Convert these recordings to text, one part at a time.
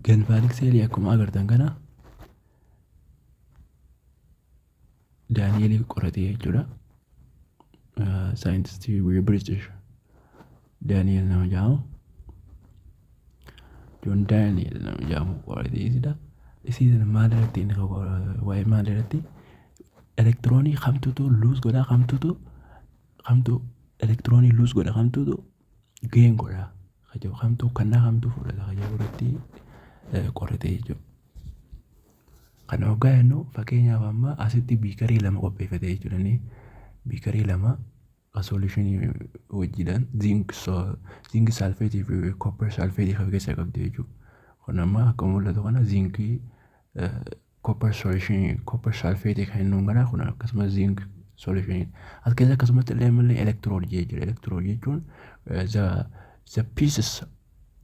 Galvanic cellii akkuma agartan kana Daani'eelii qoratee jechuudha. Saayintistii biyya British Daani'eel nama jedhamu. Joon Daani'eel nama jedhamu qoratee jechuudha. Isiin maal irratti inni waa'ee maal irratti elektiroonii kamtutu lose godha, kamtutu kamtu elektiroonii lose godha, kamtutu gain godha kajabu, kamtu kannaa kamtu fudhata kajabu irratti qoratee jechuudha. Kana hoggaa jennu, fakkeenyaaf amma asitti beakerii lama qopheeffatee jechuudha inni. Beakerii lama solutionii wajjiidhaan zinc sulfateii fi copper sulfateii kan keessaa qabdi jechuudha. Kun amma akka mul'atu kana zincii copper solutionii, copper sulfateii kan inni kana kun akkasumas zinc solutionii. As keessa akkasumatti illee malee electrode jechuudha. Electrode jechuun the pieces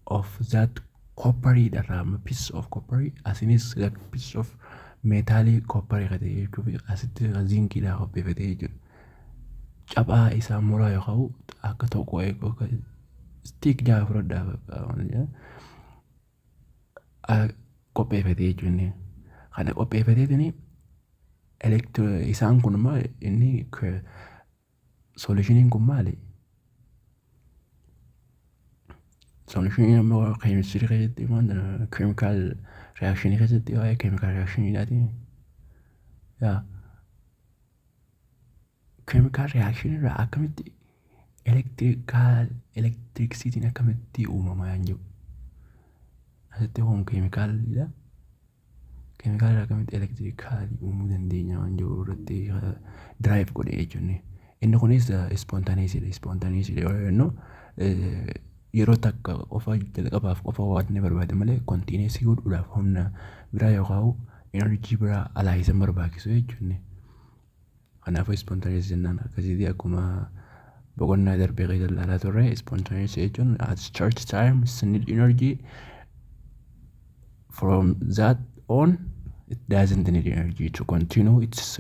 of that copperii dha, pieces of copperii, asinis the pieces of metalii copperii kan ta'e jechuudha. Asitti zinciidhaa qopheeffatee jechuudha. Caphaa isaa muraa yookaan akka tokko stick jaa fudhadhaa qopheeffatee jechuudha inni. Kana qopheeffateetini isaan kun immoo inni solutioniin kun maali? Solutioniin ammoo keemistirii keessatti, chemical reactionii keessatti, waa'ee chemical reactioniidhaati. Yaa chemical reactionii irraa akkamitti electrical electricityn akkamitti uumamaa hin jiru. Asitti kun chemicalidha. Chemicala irraa akkamitti electricalii uumuu dandeenya waan jiru irratti derive godhe jechuudha. Inni kunis spontaneousiidha. Spontaneousiidha yeroo jennu yeroo takka qofa, jalqabaaf qofa waan inni barbaade malee continuousii godhuudhaaf humna biraa yookaan energy biraa alaa isa barbaachisu jechuudha. Kanaafuu spontaneous jennaan akkasitti. Akkuma boqonnaa darbee keessa ilaalaa turre, spontaneous jechuun at start time it's need energy, from that on it doesn't need energy to continue its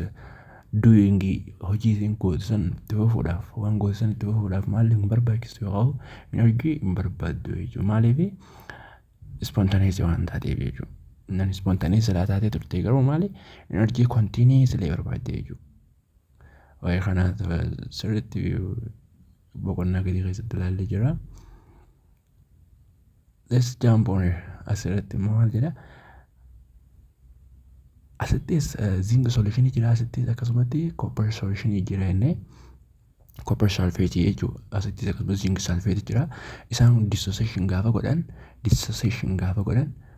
doing. Hojii isin gootu san itti fufuudhaaf, waan gootu san itti fufuudhaaf maalli hin barbaachisu yookaan energy hin barbaaddu jechuudha. Maaliif? Spontaneous waan taateef jechuudha. Non spontaneous silaa taatee turte garuu maali, energy continuously barbaadde jechuudha. Waa'ee kanaa sirriitti boqonnaa gadii keessatti ilaallee jira. Let's jump on. Asirratti immoo maal jedha? Asittis zinc solutionii jira, asittis akkasumatti copper solutionii jira jennee, copper sulfate jechuudha. Asittis akkasumas zinc sulfate jira. Isaan dissociation gaafa godhan,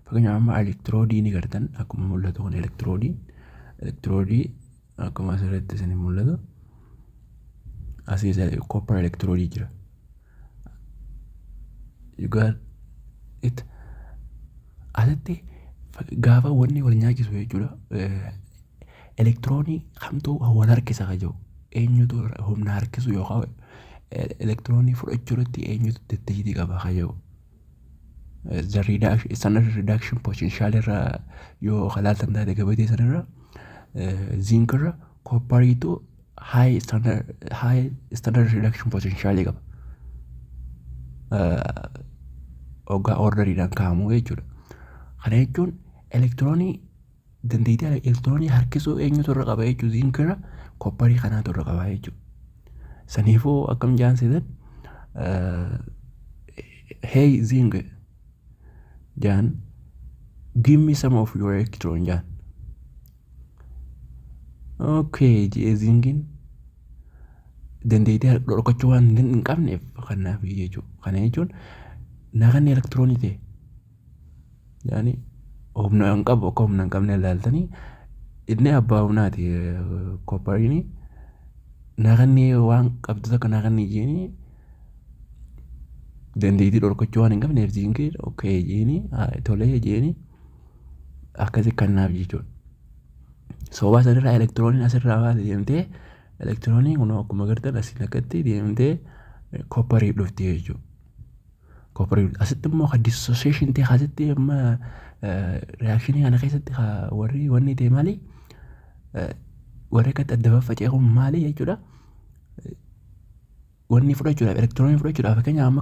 fakkeenyaaf amma electrodeii ni gartan. Akkuma mul'atu kun electrodeii akkuma asirratti isin mul'atu asiis copper electrodeii jira. You got it? Asitti gaafa wanni wal nyaachisu jechuudha. Elektiroonii kamtu wal harkisa ka jiru, eenyutu humna harkisu yookaan elektiroonii fudhachuu irratti eenyutu dandeettii qaba ka jiru. The reduction, standard reduction potential irra yoo ilaaltan taate, gabatee sanarra zinc irra copperiitu high standard reduction potential qaba. Hoggaa orderiidhaan kaa'amu jechuudha. Kana jechuun elektiroonii, dandeettii elektiroonii harkisuu eenyutu irra qaba jechuudha? Zinc irra copperii kanaatu irra qaba jechuudha. Saniifuu akkam jaan seetan, "Hey zinc," jaan, "give me some of your electron," jaan. "Okay," jee zinciin dandeettii dhorkachuu waan hin qabneef kanaaf jechuudha. Kana jechuun naganni elektiroonii ta'e yaani humna hin qabu, akka humna hin qabne ilaaltanii inni abbaa humnaati copperiin, naganni waan qabdu takka naganni jeeni dandeettii dhorkachuu waan hin qabneef zinciin "Okay" jeeni, tolee jeeni, akkasi kannaaf jechuudha. Sababa sanirraa elektirooniin asirraa baate deemtee, elektirooniin kun akkuma agartan asiin akkatti deemtee copperii dhufti jechuudha. Copperii asitti immoo kan dissociation ta'e, asitti amma reactionii kana keessatti warri wanni ta'e maali? Warri akkatti adda baffacee kun maali jechuudha? Wanni fudhachuudhaaf, elektiroonii fudhachuudhaaf, fakkeenyaaf amma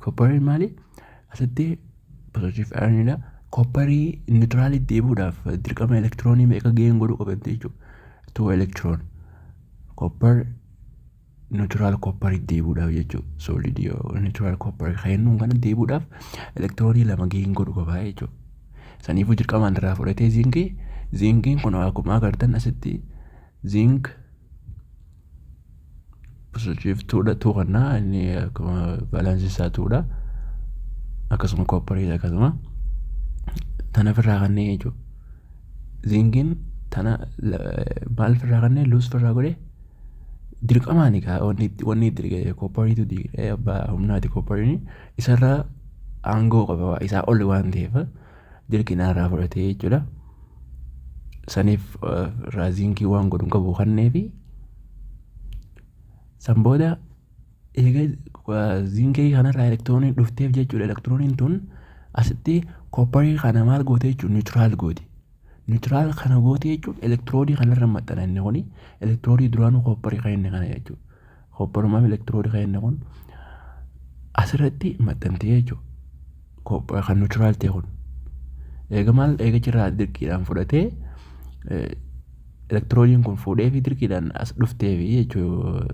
copperiin maali? Asitti positive ioniidha. Copperii neutralii deebi'uudhaaf dirqama elektiroonii meeqa gain godhuu qaba jechuudha? Two electron. Copper neutral copperii deebi'uudhaaf jechuudha. Solidii neutral copperii kennuun kana deebi'uudhaaf elektiroonii 2 gain godhuu qaba jechuudha. Saniifuu dirqamaan irraa fudhatee zinkii. Zinkiin kun akkuma agartan asitti zinc positive twodha, two kannaa inni akkuma valenceii isaa twodha. Akkasuma copperii akkasuma tana ofirraa kannee jechuudha. Zinkiin tana maal ofirraa kannee lose ofirraa godhee dirqamaan egaa wanni copperiitu abbaa humnaati. Copperiin isarraa aangoo qaba, isaa ol waan ta'eef dirqinaa irraa fudhatee jechuudha. Saniif irraa zinkii waan godhu qabu kanneefi san booda eega zinkii kanarraa elektirooniin dhufteef jechuudha. Elektirooniin tun asitti copperii kana maal goote jechuudha? Neutral gooti. Neutral kana goote jechuun elektiroonii kanarra maxxana. Inni kuni elektiroonii duraanuu copperii kan inni kana jechuudha. Copperumaaf elektiroonii kan inni kun asirratti maxxantee jechuudha. Kan neutral ta'e kun. Eega maal eega jirraa dirqiidhaan fudhatee elektirooniin kun fuudhee fi dirqiidhaan as dhufteefi jechuudha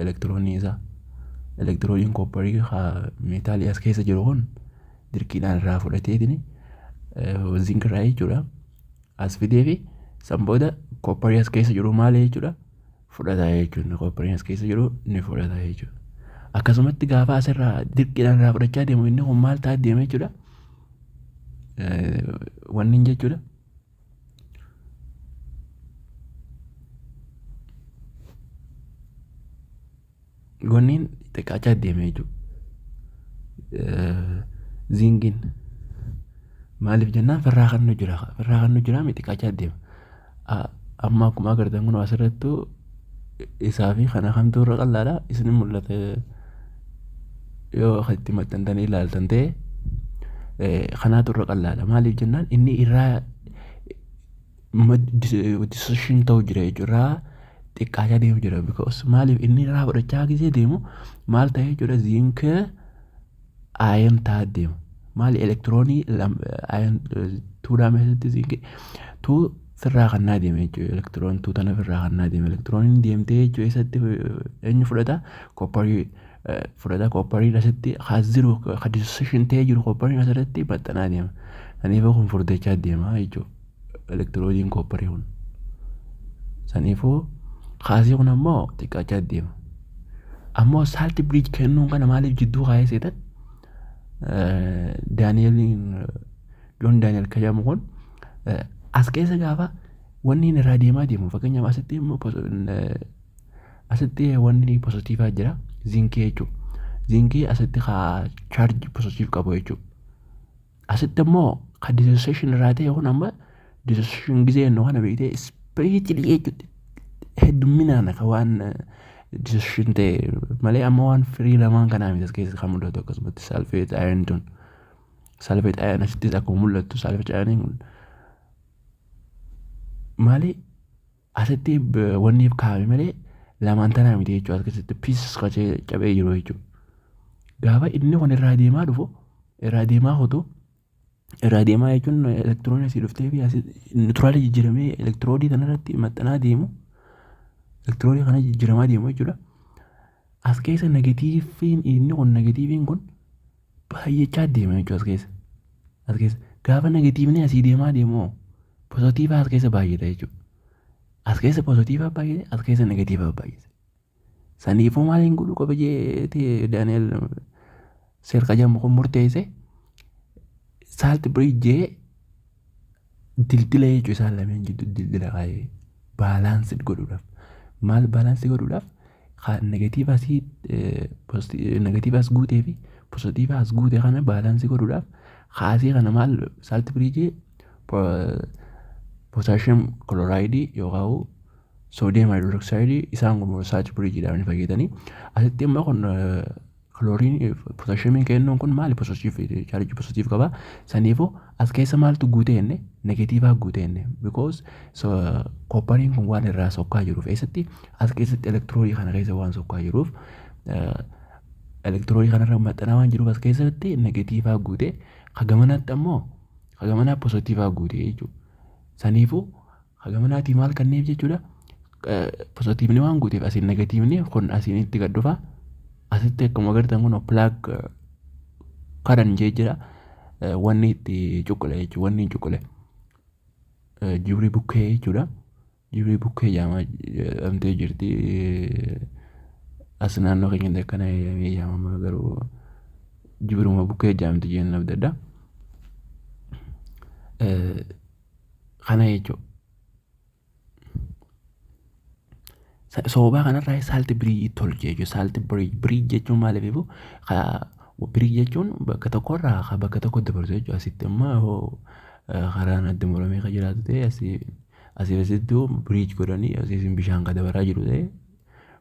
elektiroonii isaa. Elektirooniin copperii metalii as keessa jiru kun dirqiidhaan irraa fudhateetini zinc irraa jechuudha. As fidee fi san booda copperii as keessa jiru maali jechuudha? Fudhata jechuudha. Copperiin as keessa jiru ni fudhata jechuudha. Akkasumatti gaafa asirraa dirqiidhaan irraa fudhachaa deemu inni kun maal ta'aa deema jechuudha? Wanni jechuudha. Wanniin xiqqaachaa deema jechuudha. Zinkiin maaliif jennaan firraa kan nu jira, firraa kan nu jira xiqqaachaa deema. Amma akkuma agartan kun asirrattuu isaa fi kana kamtu irra qal'aadha isin mul'ata. Yoo itti maxxantanii ilaaltan ta'e kanaatu irra qal'aadha. Maaliif jennaan inni irraa dissociation ta'u jira jechuudha. Irraa xiqqaachaa deemu jira, because maaliif inni irraa fudhachaa gisee deemu maal ta'e jechuudha? Zinc ion ta'aa deema. Maali elektiroonii ion twodhaa keessatti zinc two firraa kannaa deema jechuudha. Electron two tana firraa kannaa deema. Elektirooniin deemtee jechuudha eessatti eenyu fudhata? Copperii fudhata. Copperiin asitti has jiru ka dissociation ta'ee jiru copperiin asirratti maxxanaa deema. Saniifuu kun furdachaa deema jechuudha. Elektirooniin copperii kun. Saniifuu kaasii kun ammoo xiqqaachaa deema. Ammoo salt bridge kennuun kana maaliif jidduu kaayee seetan? Daani'eliin, Joon Daani'el kan jedhamu kun as keessa gaafa wanni inni irraa deemaa deemu, fakkeenyaaf asitti immoo asitti wanni positiveaa jira, zinkii jechuudha. Zinkii asitti haa charge positive qabu jechuudha. Asitti immoo kan dissociation irraa ta'e kun amma dissociation gisee jennu kana beektee splitly jechuudha. Heddumminaan akka waan dissociation ta'e malee amma waan firii lamaan kanaa miti as keessa kan mul'atu. Akkasumatti sulfate ion tun, sulfate ion asittis akkuma mul'attu sulfate ioniin kun maali asitti wanni kaa'ame malee lamaan tanaa miti jechuudha. As keessatti piece cabee jiru jechuudha. Gaafa inni kun irraa deemaa dhufu, irraa deemaa hotu, irraa deemaa jechuun elektiroonii asii dhuftee fi asii neutralii jijjiiramee elektiroonii kanarratti maxxanaa deemu, elektiroonii kana jijjiiramaa deemu jechuudha. As keessa negativeiin inni kun, negativeiin kun baay'achaa deema jechuudha as keessa. As keessa gaafa negativeni asii deemaa deemu positivea as keessa baay'ata jechuudha. As keessa positivea baay'ate, as keessa negativea baay'ate. Saniifuu maaliin godhuu qaba jeetee Daani'el seerqa jedhamu kun murteesse? Salt bridge dildila jechuudha. Isaan lameen jidduu dildila kaayee balance godhuudhaaf. Maal balance godhuudhaaf? Negative asii, negative as guutee fi positive as guute kana balance godhuudhaaf kaasii kana maal salt bridge potassium chloride yookaan sodium hydroxide, isaan kun salt bridgeiidhaan ni fayyadanii. Asitti immoo kun chlorine potassiumiin kennuun kun maali? Positive charge positive qaba. Saniifuu as keessa maaltu guutee jenne? Negativea guutee jenne, because copperiin kun waan irraa sokkaa jiruuf, eessatti as keessatti elektiroonii kana keessa waan sokkaa jiruuf. Elektiroonii kanarra maxxanaa waan jiruuf as keessatti negatiivaa guute, ka gamanatti ammoo ka gamanaa pozitiivaa guute jechuudha. Saniifuu ka gamanaatii maal kenneef jechuudha? Pozitiivni waan guuteef asiin negatiivni kun asiin itti gad dhufa. Asitti akkuma agartan kun plug karan jee jira. Wanni itti cuqqule jechuudha. Wanni hin cuqqule. Jibrii bukkee jechuudha. Jibrii bukkee jedhamtee jirti. As naannoo keenyatti akkana jedhamee yaamama, garuu jibiruma bukkee jedhamti jennaan adda addaa. Kana jechuudha. Soobaa kanarraa salt bridge tolche jechuudha. Salt bridge, bridge jechuun maaliif ifu bridge jechuun bakka tokkorraa ka bakka tokkotti dabarsu jechuudha. Asitti immoo karaan adda muramee kan jiraatu ta'e, asii asii asitti bridge godhanii asii bishaan kan dabaraa jiru ta'e,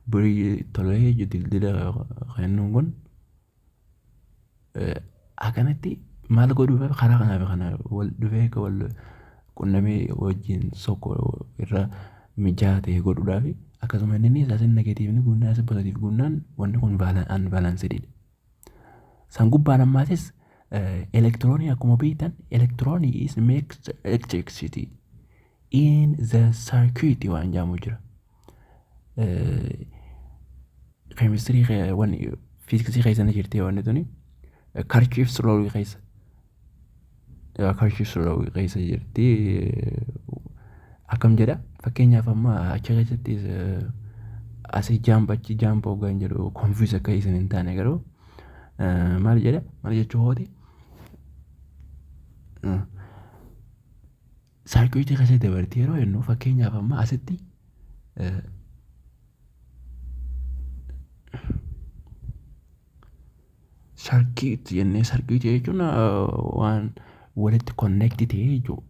bridge tolee jechuudha. Dildila kennuun kun akkanatti maal godhuuf, karaa kanaa fi kana wal dhufee akka wal qunnamee wajjin sokko irra mijaa'aa ta'e godhuudhaaf. Akkasuma inni asiin negatiivni guunnaan, asii positive guunnaan, wanni kun unbalancedidha. San gubbaan ammaatis elektiroonii akkuma beektan, elektiroonii is makes electricity in the circuit waan jedhamu jira. Keemistirii wanni fiiziksii keessa ni jirti wanni tuni, Kirchhoff's law keessa. Kirchhoff's law keessa jirti. Akkam jedha? Fakkeenyaaf amma achi keessatti asii jump, achi jump hoggaan jedhu confuse akka isin hin taane, garuu maal jedha, maal jechuu hooti, circuitii keessa dabartii yeroo jennu, fakkeenyaaf amma asitti circuit jennee, circuit jechuun waan walitti connect ta'e jechuudha.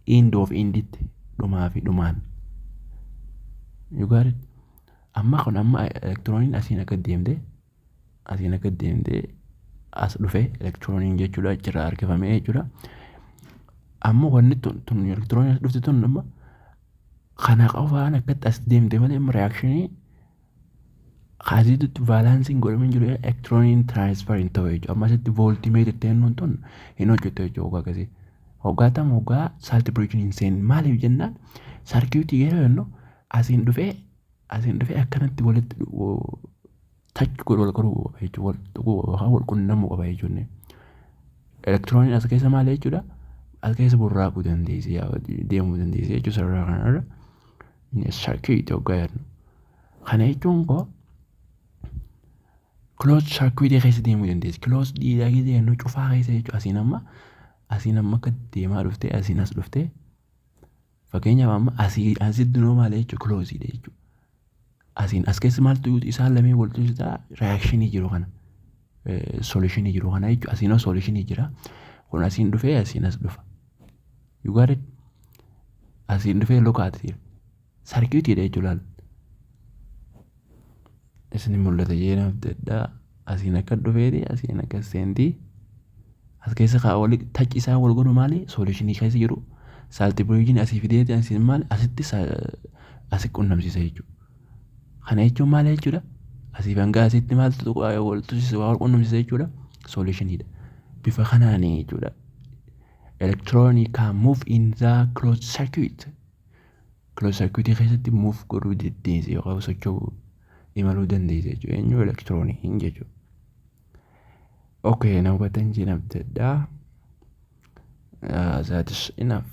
End of enditti, dhumaa fi dhumaan. You got it? Amma kun amma elektirooniin asiin akka deemte, asiin akka deemte, as dhufe elektirooniin jechuudha, achirraa harkifamee jechuudha. Amma wanni tun elektirooniin as dhufte tun amma kana qofaan akkatti as deemte malee, amma reactionii asitti balanceiin godhamee jiru elektirooniin transfer hin ta'u jechuudha. Amma asitti voltmeter ta'ennuun tun hin hojjettu jechuudha hoggaa akkasii. Hoggaa tam hoggaa salt bridgeiin hin seenne. Maaliif jennaan, circuitii yeroo jennu asiin dhufee akkanatti walitti touch godhu, wal godhuu qaba jechuudha. Wal tuquu yookaan wal qunnamuu qaba jechuudha. Elektirooniin as keessa maal jechuudha? As keessa burraaquu dandeessi, deemuu dandeessi jechuudha sarara kanarra. Circuit hoggaa jennu. Kana jechuun koo closed circuit keessa deemuu dandeessi. Closed dhiigaa jennu cufaa keessa jechuudha. Asiin amma akka deemaa dhuftee asiin as dhuftee, fakkeenyaaf amma asii asitti dunoo maal jechuudha? Closedidha jechuudha. Asiin as keessa maaltu isaan lameen wal tuqsisaa? Reactionii jiru kana, solutionii jiru kana jechuudha. Asiinoo solutionii jira. Kun asiin dhufee asiin as dhufa. You got it? Asiin dhufee lokaati. Circuitiidha jechuudha laal. Isin mul'ata jee adda asiin akka dhufeeti asiin akka seentii. As keessa kaa wali touch isaa wal godhu maali? Solutionii keessa jiru. Salt bridgeiin asii fideeti asiin maali? Asitti asi qunnamsiisa jechuudha. Kana jechuun maal jechuudha? Asii hanga asitti maaltu wal tuqsiisa, wal qunnamsiisa jechuudha? Solutioniidha. Bifa kanaan jechuudha. Electron can move in the closed circuit. Closed circuit keessatti move godhuu dandeessi yookaan socho'uu, imaluu dandeessi jechuudha. Eenyu? Elektirooniin jechuudha. Okay, na hubatan jeen abdadhaa. That is enough.